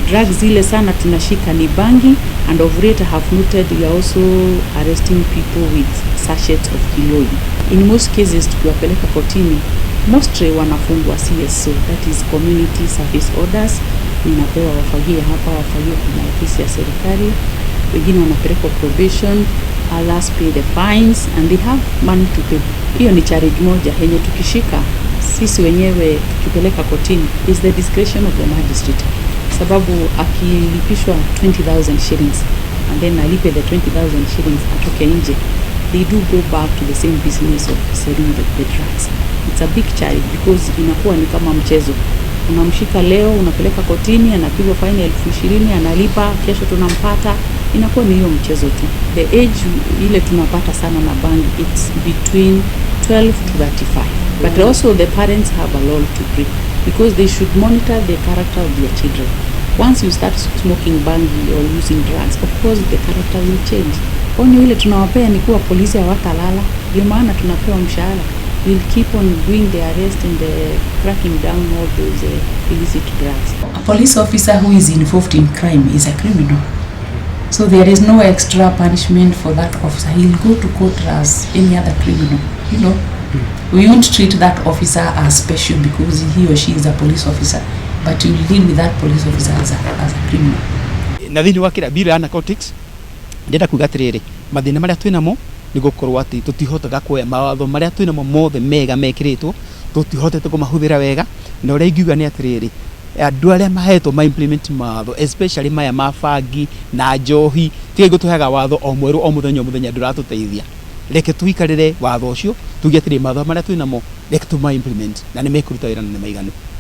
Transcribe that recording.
Drugs zile sana tunashika ni bangi, and of late I have noted we are also arresting people with sachets of kiloi. In most cases tukiwapeleka kotini, mostly wanafungwa CSO, that is community service orders. Ninapewa wafagie hapa, wafagie kwenye ofisi ya serikali, wengine wanapelekwa probation, others pay the fines and they have money to pay. Hiyo ni charge moja yenye tukishika sisi wenyewe tukipeleka kotini is the discretion of the magistrate, sababu akilipishwa 20,000 shillings and then alipe the 20,000 shillings atoke nje, they do go back to the same business of selling the drugs. It's a big charge because inakuwa ni kama mchezo. Unamshika leo, unapeleka kotini, anapigwa faini 20,000, analipa, kesho tunampata. Inakuwa ni hiyo mchezo tu. The age ile tunapata sana na bangi, it's between 12 to 35. But also the parents have a role to play because they should monitor the character of their children. Once you start smoking bangi or using drugs, of course the character will change. Onyo ile tunawapea ni kuwa polisi hawatalala, ndio maana tunapewa mshahara. We'll keep on doing the arrest and the cracking down all those illicit drugs. A police officer who is involved in crime is a criminal. So there is no extra punishment for that officer. He'll go to court as any other criminal. We won't treat that officer as special because he or she is a police officer, but you will deal with that police officer as a criminal. Na thĩinĩ wa kĩrĩa bill ya narcotics, ndĩrenda kuga atĩrĩrĩ, mathĩna marĩa twĩnamo nĩ gũkorwo atĩ tũtihotaga kuoya mawatho marĩa twĩnamo mothe mega mekĩrĩtwo, tũtihotete kũmahũthĩra wega. Na ũrĩa ingiuga nĩ atĩrĩrĩ, andũ arĩa mahetwo ma implement mawatho, especially maya ma bangi na njohi, tiga gũtũheaga watho o mwerũ o mũthenya o mũthenya, ndũratũteithia. Reke tũikarĩre watho ũcio, tuge atĩrĩ, mawatho marĩa twĩnamo reke tũma implement na nĩ mekũruta wĩra na nĩ maiganu.